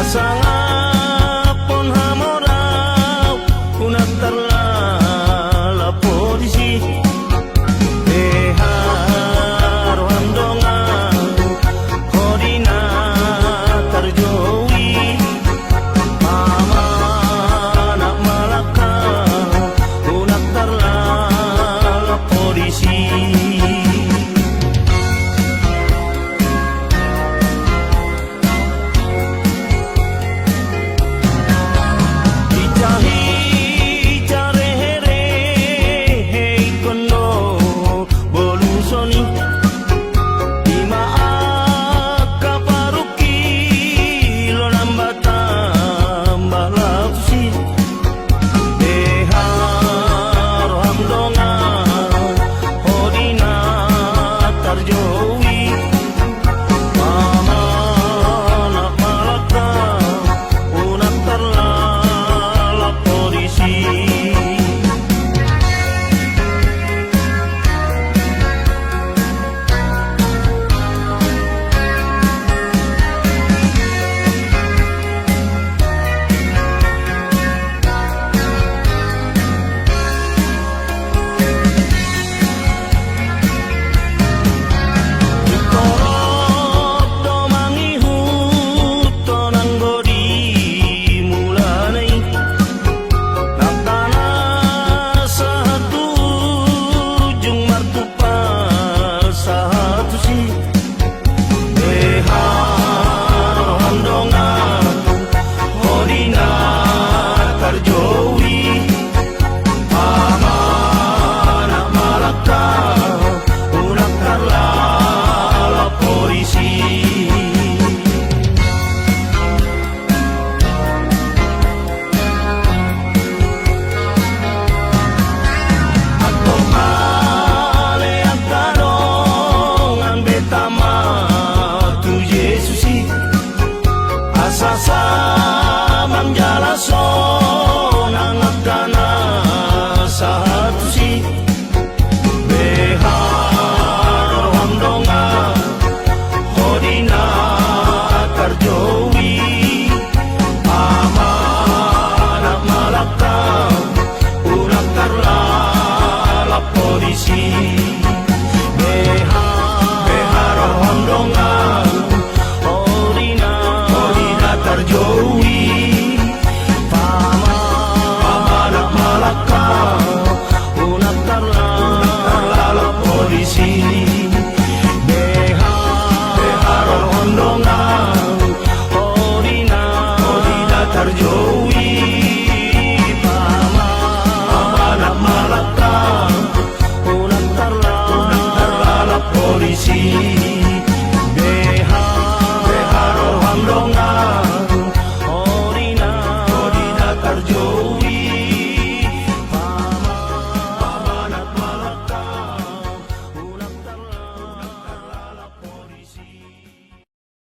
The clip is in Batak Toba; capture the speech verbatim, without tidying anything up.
Sangaphon hamu do au, unang tarlalap ho disi. Deha roham dongan, ho di na tarjou i. Pamanat ma langkam, unang tarlalap ho disi. Ica-ica rehe-rehe ingkon do boluson i. Ima angka parungkilon, tambah-tambah laho tusi. Deha roham dongan, ho di na tarjou i. Pamanat ma langkam, unang tarlalap ho disi. Torop do mangihuthon anggo di mulana i. Nang tana sahat tu ujung, martumpal sahat tusi. Deha roham dongan, ho di na tarjou i. Pamanat ma langkam, unang tarlalap ho disi. Antong mauliate dongan, beta ma tu Jesus i. Asa sahat ma jala so